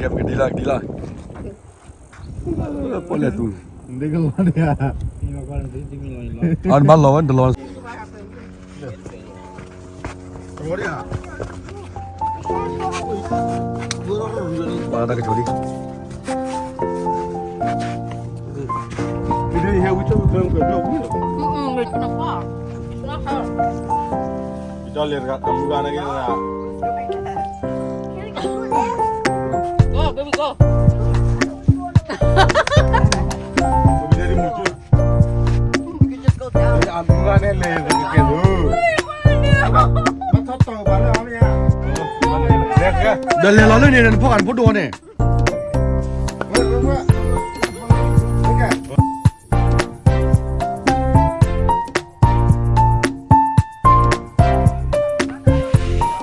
ကဲ ပကဒံလၢ ကဒံလၢ ပီၣ်လဲၣ်သူ အဘၣ်လီၤဝဲတလီၤ ပာ်တၢ်ကဆိးလံ ဒီးလဲၤလီၤလၢန့ၣ် နဖီၣ်ဃာ်နဖိဒိၣ်န့ၣ်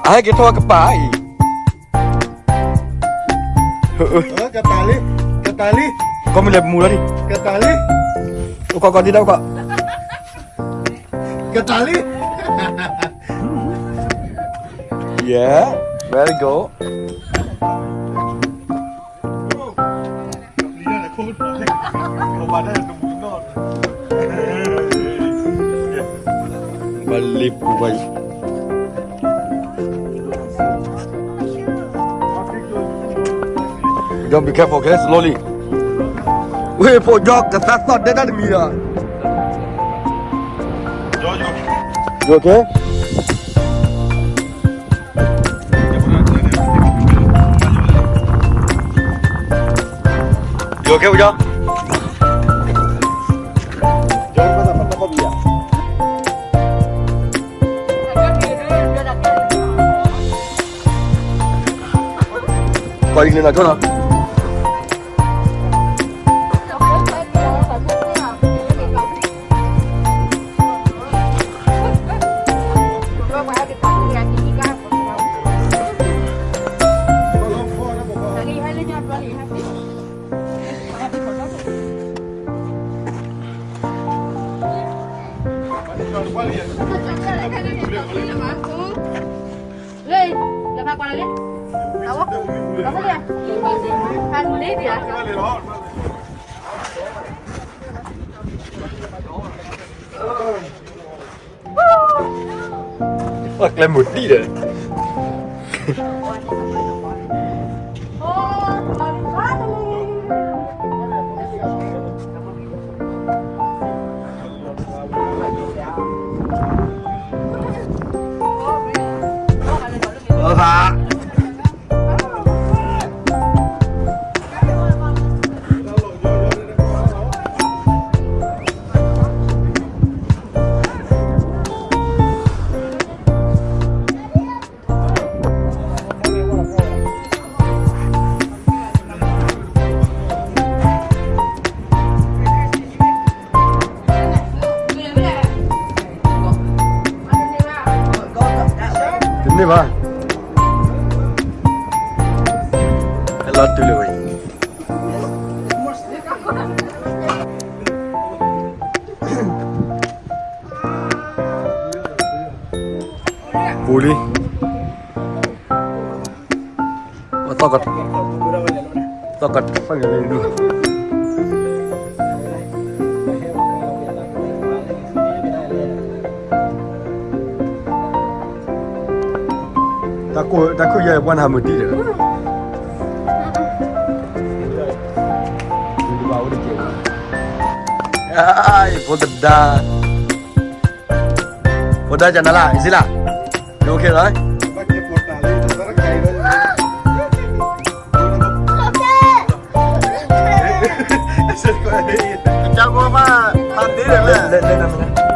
အဟဲက့ၤထီၣ်ဝဲကပၤအံၤ ကတၢ်လံ ကတၢ်လံ ကီၢ်မုၢ်လဲၤပမူလီၤဒံး ကတၢ်လံ အိၣ်ကီၢ်ကီၢ်ဒံးဒၣ်အိၣ်ကီၢ် ကတၢ်လံ Yeah, very good. ဘၣ်လ့ပူၤဝဲအံၤ John, be careful, okay? Slowly. ဝ့ၢ်ဖိ John ကသးသီၣ်ဒဲတၢ်တမံၤဒီး You okay? ယိၤကဲဝဲ ကီၢ်အံၤန့ၣ်နီၢ်ဆိနီၤ ကျဲမုာ်တံၢ်ဒီး အဘၣ် တန့ၢ်ဘၣ် ဟဲလီၤတုၤလၢဝဲအံၤ ပူၤလံ သီၣ်က သီၣ်ကတၢၢ်န့ၣ်ဒုး တၢ်ခိၣ်ယဲၢ်ပှၤနၢ်မုာ်တံၢ်ဒီး ဘၣ်အိၣ်တကဲး ဖိသဒါ ဖိဒါကနၤလၢ အံၤစ့လၢ you okay လီၤ ကၠီကီမး ဖးဒ့ဒီးလဲၣ် လဲၣ်လဲၣ် အ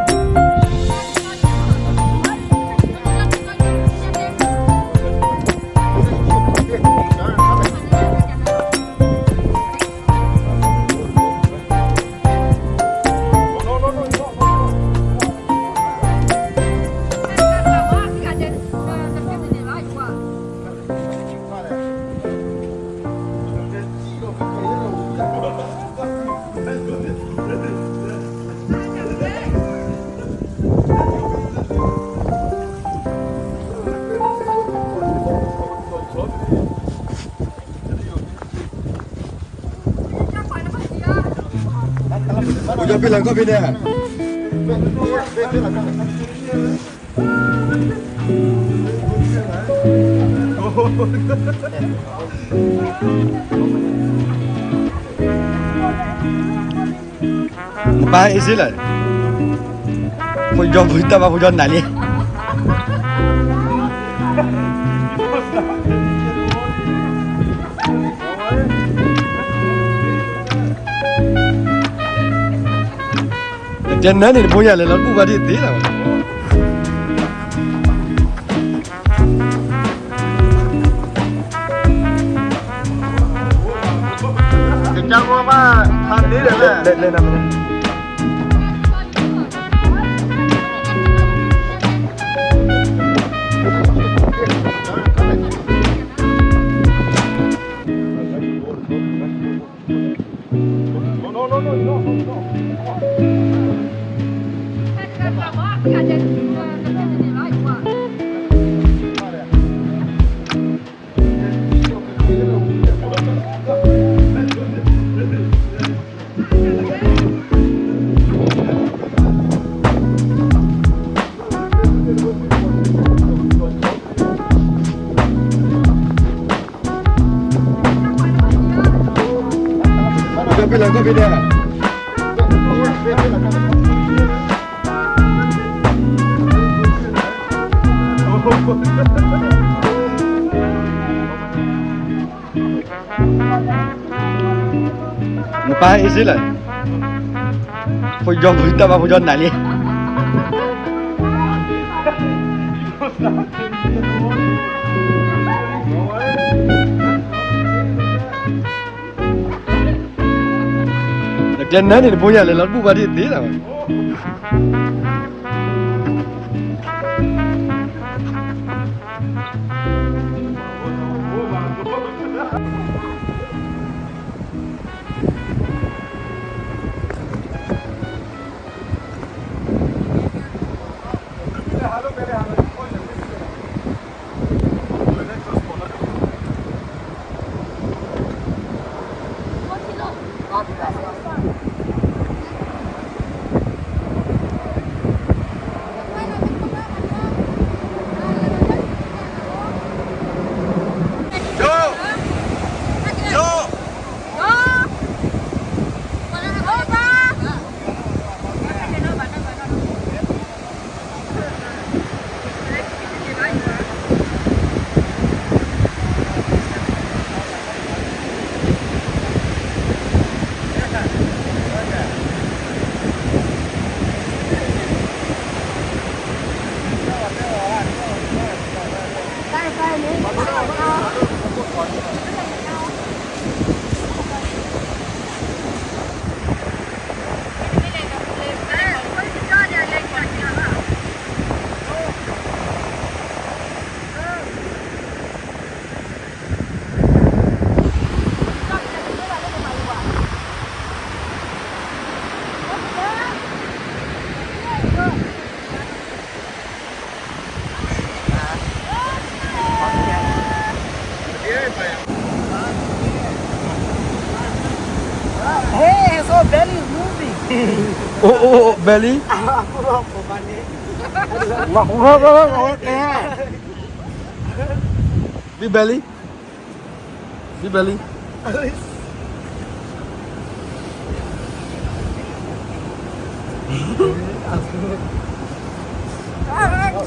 ပယီၤပ့လၢကီၢ်ဖဲန့ၣ် နပၢ်အ့ၣ်စ့လၢ ဖိယီၤဖိတၢ်ဘၣ်ဖိယီၤနၤလံ တဲနၢန့ၣ်တဖိယၤလဲၤလီၤဘူၣ်ဘၣ်ဒ်သ့လီၤ ကစၢ်ဂိၢ်ဘၣ်ဖးန့ၣ်ဒီးလဲၣ် လဲၤလဲၤနၤမ့ၢ် ကီၢ်ဖဲလဲၣ် ကီၢ်ဖဲလဲၣ် နပၢ်အ့ၣ်စ့လၢ ဖိယီၤဖိတၢ်ဘၣ်ဖိယီၤနၤလံ နတဲနၢန့ၣ်တဖိယၤလဲၤလီၤဘူၣ်ဘၣ်ဒ်သ့လီၤ Hey, I saw belly moving. Oh, oh, oh, belly. Big belly. Big belly. Guys. Hey,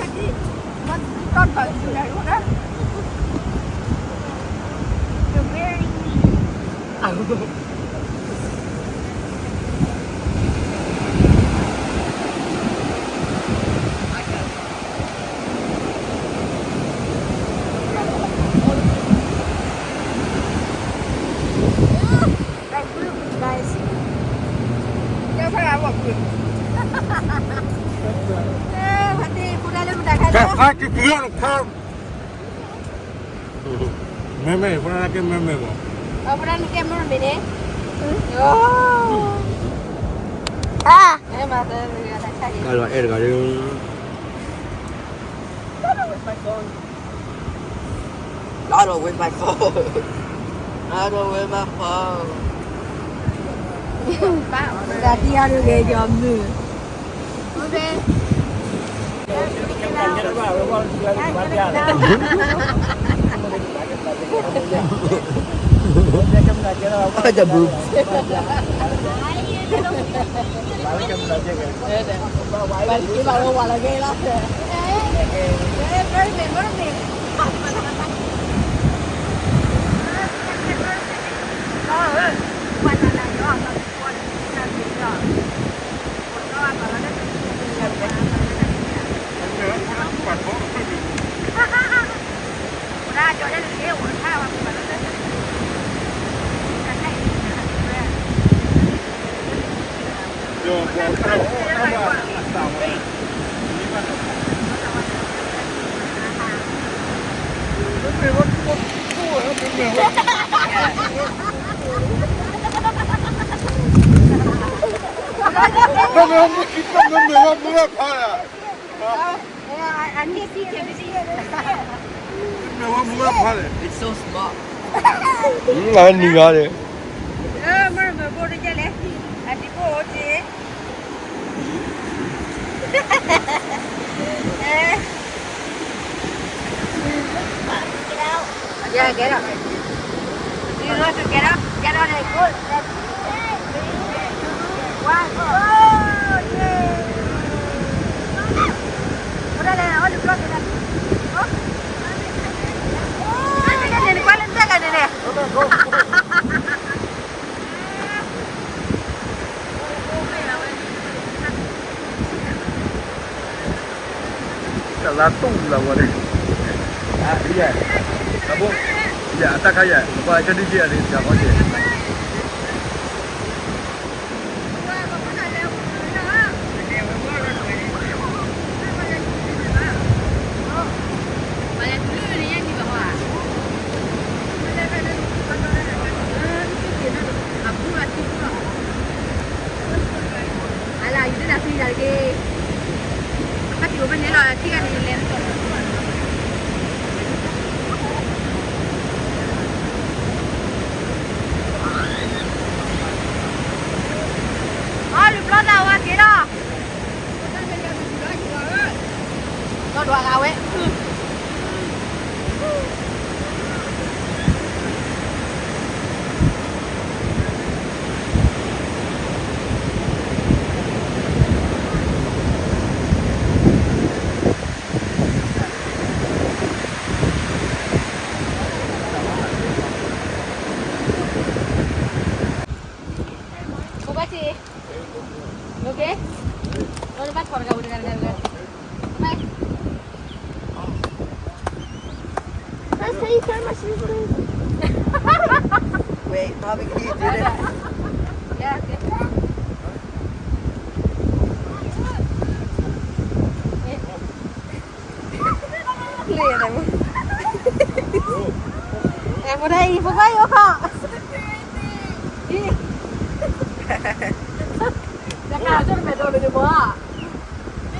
ဖါတံၢ် ပူၤလၢနဖါ မဲမဲ ဖိနကဲမဲမဲမး ဖိနကဲမဲမဲန့ၣ် အဲၣ်တဂၤဒီး Not with my phone. Not with my phone. တၢ်တံၢ်အါတဂ့ၤ ယီၤမုၢ်. It's so small. နံၤဂါဒၢ်. တၢ်လၢတူၢ်လၢဝဲန့ၣ်, အဘိ, ယတၢ်ခါယဲ, ပှၤကဒုးက့ၤအရ့ ယၤဃီက့ၤ. အလၢ ယတၢ်ဖံးတၢ်တက့ၢ်. အခါတံၢ်အိၣ်ဖဲန့ၣ်လီၤ, ထံဂၤန့ၣ်လဲၤမတီၢ်. အီ လူၤပျီသးဝါက့ၤလီၤ. ဒီးဒွးဂၤဝဲ. ဘၣ်စ့, โอเค, ဘၣ်ထီၣ်တဂၤဝဲတဂၤတဂၤတဂၤ. Bye. That's how you turn my shoes, please. Wait, mommy, can you do this? Yeah, okay. Ê, bữa nay bố bác yêu họ. Chắc là rất là mệt rồi, được không ạ?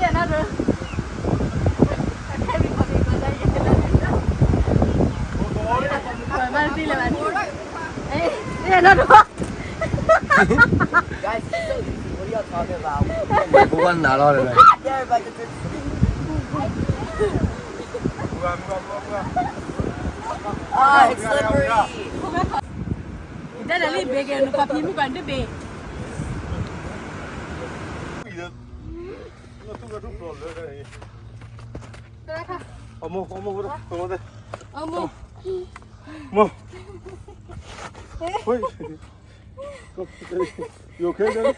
Thế là nó được. Thế mình còn bị còn đây. Rồi, mang đi là bạn. Ê, thế là nó được. Guys, what are y'all talking about? Bố bác nả lo rồi này. Yeah, like, it's Ah, it's slippery. Ê, dada lê bê kê, nụ kọfí mú kọfí bê. Ọmọ, ọmọ, ọmọ, ọmọ. Ọmọ. Ê. Ôi. You okay, daddy?